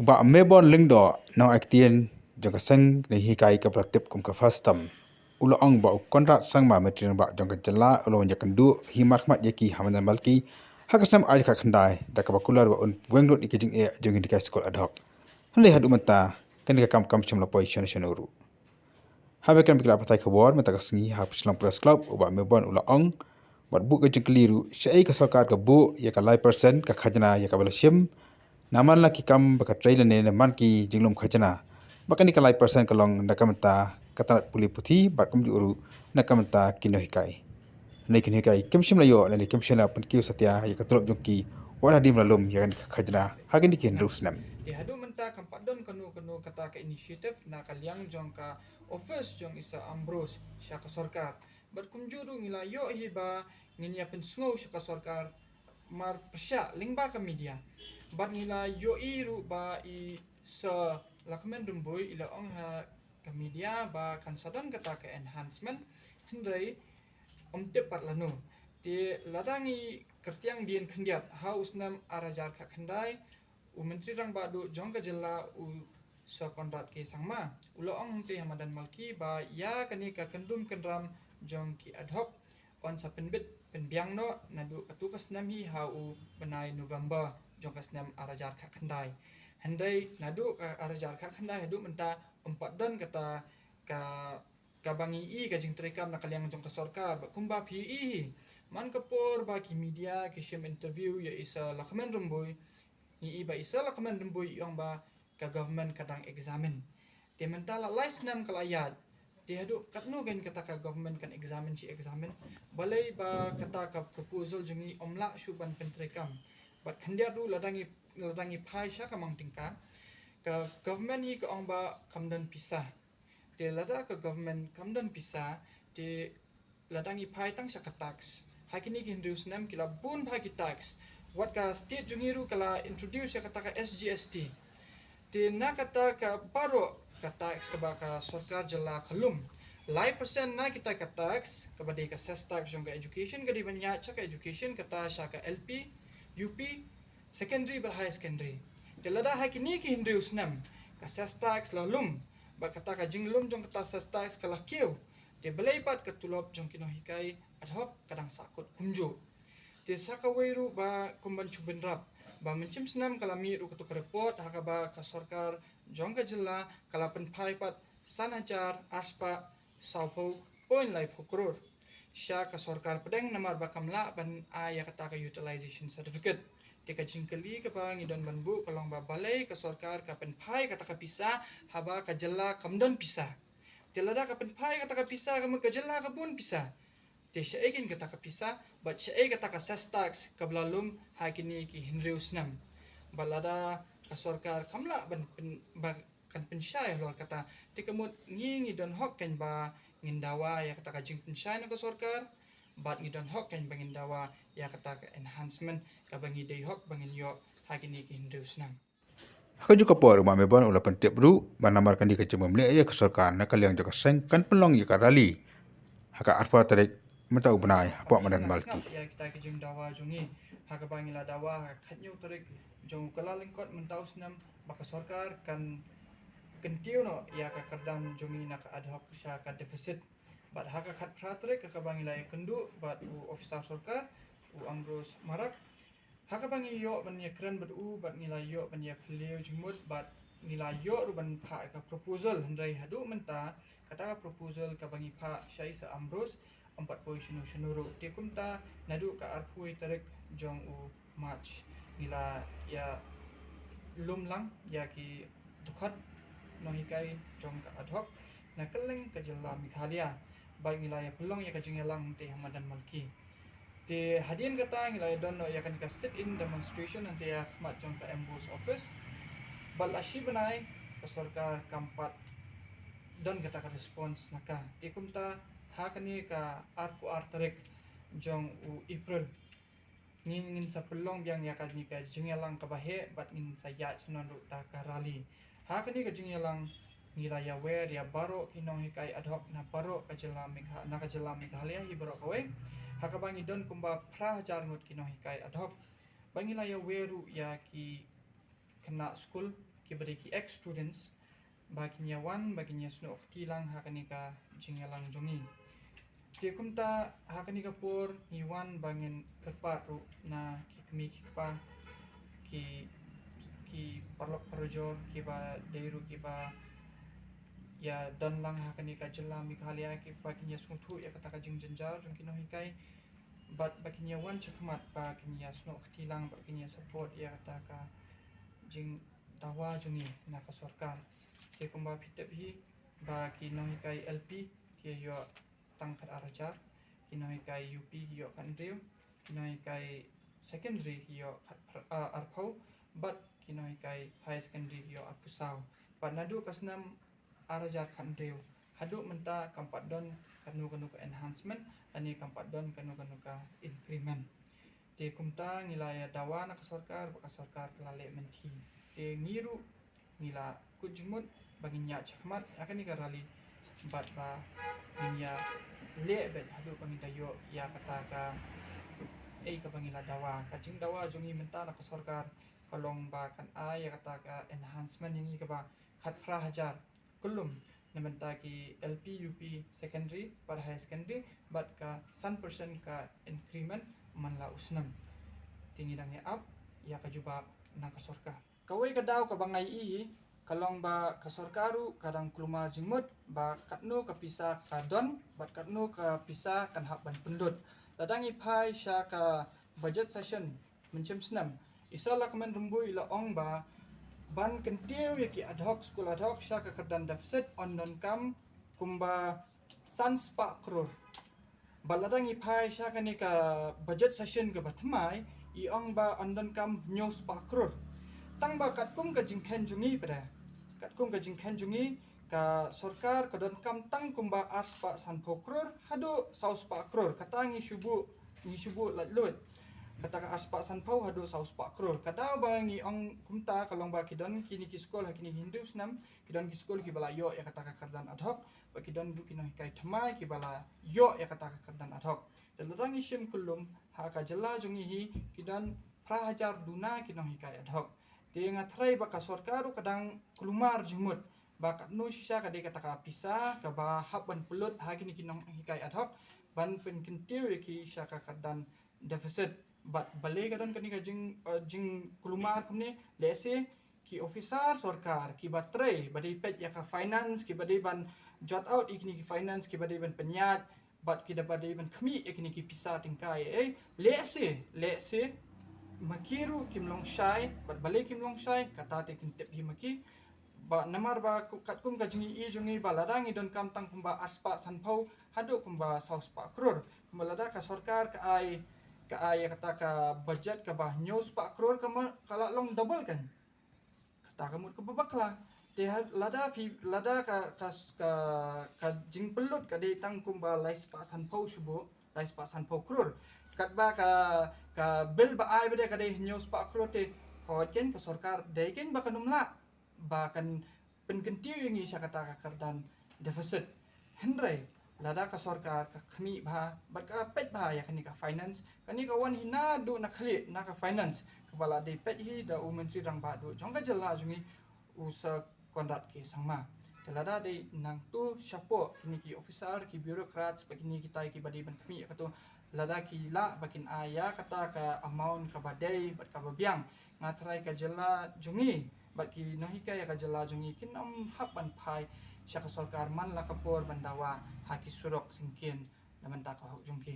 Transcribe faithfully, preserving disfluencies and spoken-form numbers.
Bah Mebon Lyngdoh, nongaiktien jong ka seng nonghikai kaba la tip kum ka FASTOM, u la ong ba u Conrad Sangma, Myntri Rangbah jong ka jylla, u la wan ïakynduh hi markhmat ïa ki ha Madan Malki ha ka snem ar hajar khatkhyndai, da kaba kular ba un weng lut ïa ka jingeh jong ki nonghikai skul ad hoc. Hynrei haduh mynta kane ka kam kam shym la poi shano shano ruh. Haba kren bad ki lad pathai khubor mynta ka sngi ha Shillong Press Club, u Bah Mebon u la ong, bad buh ka jingkylli ruh, shaei ka sorkar ka buh ïa ka lai percent ka khajna ïa kaba la shim, namar la ki kam ba ka trei lane namar ki jinglum khajna. Bad kane ka lai percent ka long na ka bynta ka tnat pule puthi bad kumjuh ruh na ka bynta ki nonghikai. Hynrei ki nonghikai kim shym la ïoh lane kim shym la pynkiew satia ïa ka tulop jong ki, wat hadien ba la lum ïa kane ka khajna ha kine ki hynriew snem. Te haduh mynta kam pat don kano kano kata ka initiative na ka liang jong ka office jong i Sir Ambrose sha ka sorkar. Bad kumjuh ruh ngi la ïoh hi ba ngin ïa pynsngew sha ka sorkar mar pyrshah lyngba ka media. Bad ngi la ïohi ruh ba i Sir Lahkmen Rymbui i la ong ha ka media ba kan sa don kata ka enhancement, hynrei ym tip pat lano. Te lada ngi kyrtiang dien khyndiat ha u snem ar hajar khatkhyndai, u Myntri Rangbah Duh jong ka jylla, u Sir Conrad K Sangma, u la ong hangtei ha Madan Malki ba ïa kane ka kyndrum kyndram jong ki ad hoc yn sa pynbit pynbiang noh naduh katu ka snem hi ha u bnai November jong ka snem ar hajar khatkhyndai. Hynrei naduh ka ar hajar khatkhyndai haduh mynta ym pat don kata ka, kaba ngi i ka jingtreikam na ka liang jong ka sorkar. Bad kumba phi i hi, man ka por ba ki media ki shim interview ïa i Sir Lahkmen Rymbui, ngi i ba i Sir Lahkmen Rymbui i ong ba ka government ka dang examine. Te mynta la lai snem ka la ïaid. Te haduh katno kein kata ka government kan examine shi examine. Balei ba kata ka proposal jong ngi ym lah shuh ban pyntreikam. Bad khyndiat ruh lada ngi, lada ngi phai sha ka mang tyngka, ka government hi ka ong ba kam don pisa. Te lada ka government kam don pisa, te lada ngi phai tang sha ka tax, ha kine ki hynriew snem ki la bun bha ki tax. Wat ka state jong ngi ruh ka la introduce ïa kata ka S G S T. Te na kata ka baroh ka tax kaba ka sorkar jylla ka lum, lai percent na kita ka tax, kaba dei ka cess tax jong ka education, ka dei ban ïaid sha ka education, kata sha ka L P, U P, secondary bad higher secondary. Te lada ha kine ki hynriew snem ka cess tax la lum, bad kata ka jinglum jong kata cess tax ka la kiew, te balei pat ka tulop jong ki nonghikai ad hoc ka dang sahkut kumjuh? Te sa kawei ruh ba kum ban shu bynrap, ba mynshem snem ka la mih ruh katu ka report ha kaba ka sorkar jong ka jylla ka la pynphai pat san hajar arspah sawphew point laiphew klur sha ka sorkar pdeng namar ba kam lah ban ai ïa kata ka utilization certificate. Te ka jingkylli kaba ngi don ban buh ka long ba balei ka sorkar ka pynphai kata ka pisa haba ka jylla kam don pisa. Te lada ka pynphai kata ka pisa ka mut ka jylla ka bun pisa. Te shaei kein kata ka pisa, bad shaei kata ka cess tax kaba la lum ha kine ki hynriew snem. Bad lada ka sorkar kam lah ban pyn, ba kan pynshai halor kata, te ka mut ngi ngi don hok kein ba ngin dawa ïa kata ka jingpynshai na ka sorkar, bad ngi don hok kein ba ngin dawa ïa kata ka enhancement kaba ngi dei hok ba ngin ïoh ha kine ki hynriew snem. Ha kajuh ka por u Bah Mebon u la pyntip ruh ba namar kane ka jingbym leh ïa ka sorkar na ka liang jong ka seng kan pynlong ïa ka rally ha ka arphew tarik mynta u bnai hapoh Madan Malki. Ïa kita ki jingdawa jong ngi ha kaba ngi la dawa ha ka khathynñiew tarik jong u Kyllalyngkot mynta u snem ba ka sorkar kan kyntiew noh ïa ka kyrdan jong ngi na ka ad hoc sha ka deficit. Bad ha ka khatphra tarik ha kaba ngi la ïakynduh bad u officer sorkar, u Ambrose Marak, ha kaba ngi ïoh ban ïakren bad u bad ngi la ïoh ban ïaphylliew jingmut bad ngi la ïoh ruh ban phah ka proposal, hynrei haduh mynta kata ka proposal kaba ngi phah sha i Sir Ambrose ym pat poi shano shano ruh. Te kumta naduh ka arphew tarik jong u March ngi la ïalum lang ïa ki dkhot nonghikai jong ka ad hoc na kylleng ka jylla Meghalaya. Bad ngi la ïapynlong ïa ka jingïalang hangtei ha Madan Malki. Te hadien kata ngi la ïadon noh ïa kane ka sit-in demonstration hangtei ha khmat jong ka M O E's office. Bad la shi bnai ka sorkar kam pat don kata ka response na ka. Te kumta ha kane ka arphew ar tarik jong u April ngin, ngin sa pynlong biang ïa kane ka jingïalang kaba heh bad ngin sa ïaid shnong ruh da ka rally. Ha kane ka jingïalang ngi la ïawer ïa baroh ki nonghikai ad hoc na baroh ka jylla Megha-, na ka jylla Meghalaya hi baroh kawei. Ha kaba ngi don kumba phra hajar ngut ki nonghikai ad hoc. Bad ngi la ïawer ruh ïa ki khynnah skul, kiba dei ki ex students, ba kin ïa wan ba kin ïa snoh kti lang ha kane ka jingïalang jong ngi. Te kumta ha kane ka por ngi wan ba ngin kyrpad ruh na ki kmie ki kpa, ki ki paralok parajor kiba dei ruh kiba ïa don lang ha kane ka jylla Meghalaya, kiba kin ïa sngewthuh ïa kata ka jingjynjar jong ki nonghikai, bad ba kin ïa wan shakhmat ba kin ïa snoh kti lang, ba kin ïa support ïa kata ka jingdawa jong ngi na ka sorkar. Te kumba phi tip hi ba ki nonghikai L P ki ïoh tang khat ar hajar, ki nonghikai U P ki ïoh khat hynriew, ki nonghikai secondary ki ïoh khat phra-, ah, arphew, bad ki nonghikai higher secondary ki ïoh arphew saw. Bad naduh ka snem ar hajar khat hynriew haduh mynta kam pat don kano kano ka enhancement lane kam pat don kano kano ka increment. Te kumta ngi la ïa dawa na ka sorkar, ba ka sorkar ka la leh mynthi. Te ngi ruh ngi la kut jingmut ba ngin ïa shakhmat ha kane ka rally, bad ba ngin ïa leh beit haduh ba ngin da ïoh ïa kata ka ei kaba ngi la dawa. Ka jingdawa jong ngi mynta na ka sorkar ka long ba kan ai ïa kata ka enhancement ïa ngi kaba khat phra hajar kullum na bynta ki L P, U P, secondary bad higher secondary, bad ka san percent ka increment man la u snem. Te ngi dang ïa ap ïa ka jubab na ka sorkar. Kawei ka daw kaba nga ïohi ka long ba ka sorkar ruh ka dang kulmar jingmut ba katno ka pisa ka don bad katno ka pisa kan hap ban pynlut. Lada ngi phai sha ka budget session mynshem snem, i Sir Lahkmen Rymbui i la ong ba ban kyntiew ïa ki ad hoc, skul ad hoc sha ka kyrdan deficit yn donkam kumba san spah klur. Bad lada ngi phai sha kane ka budget session kaba thymmai, i ong ba yn donkam hynñiew spah klur. Tang ba katkum ka jingkheiñ jong ngi pat, katkum ka jingkheiñ jong ngi, ka sorkar ka donkam tang kumba ar spah sanphew klur haduh saw spah klur. Kata ngi shu buh, ngi shu buh laitluid. Kata ka ar spah sanphew haduh saw spah klur. Ka daw ba ngi ong kumta ka long ba ki don kine ki skul ha kine ki hynriew snem, ki don ki skul kiba la ïoh ïa kata ka kyrdan ad hoc, bad ki don ruh ki nonghikai thymmai kiba la ïoh ïa kata ka kyrdan ad hoc. Te lada ngi shim kullum ha ka jylla jong ngi hi, ki don phra hajar duna ki nonghikai ad hoc. Te nga tharai ba ka sorkar ruh ka dang kulmar jingmut ba katno shisha ka dei kata ka pisa kaba hap ban pynlut ha kine ki nonghikai ad hoc ban pynkyntiew ïa ki sha ka kyrdan deficit. Bad balei ka don kane ka jing, eh, jingkulmar kumne? Lehse ki officer sorkar kiba trei, ba dei peit ïa ka finance, kiba dei ban jot out ïa kine ki finance, kiba dei ban pynïaid, bad kiba dei ban khmih ïa kine ki pisa tyngka, eh, lehse, lehse ma ki ruh kim long shai. Bad balei kim long shai, kata te kin tip hi ma ki. Ba namar ba ku-, katkum ka jingïohi jong ngi ba lada ngi donkam tang kumba ar spah sanphew haduh kumba saw spah klur. Kumba lada ka sorkar ka ai, ka ai kata ka budget kaba hynñiew spah klur, ka ma-, ka la long double kan. Kata ka mut kaba bakla. Te ha-, lada phi, lada ka, ka, ka, ka jingpynlut ka dei tang kumba lai spah sanphew shu buh, lai spah sanphew klur. Katba ka, ka bill ba ai ba dei ka dei hynñiew spah klur te, hooid ken ka sorkar dei ken ba kan ym lah ba kan pynkyntiew ïa ngi sha kata ka kyrdan deficit. Hynrei lada ka sorkar ka khmih bha bad ka peit bha ïa kane ka finance, kane ka wan hi naduh na khlieh na ka finance, kaba la dei peit hi da u Myntri Rangbah Duh jong ka jylla jong ngi, u Sir Conrad K Sangma. Te lada dei nangtu shapoh kine ki officer, ki bureaucrats, bad kine kitai kiba dei ban khmih ïa kato, lada ki lah ba kin ai ïa kata ka amount kaba dei bad kaba biang, nga tharai ka jylla jong ngi bad ki nonghikai ïa ka jylla jong ngi kin ym hap ban phai sha ka sorkar man la ka por ban dawa ha ki surok syngkien na bynta ka hok jong ki.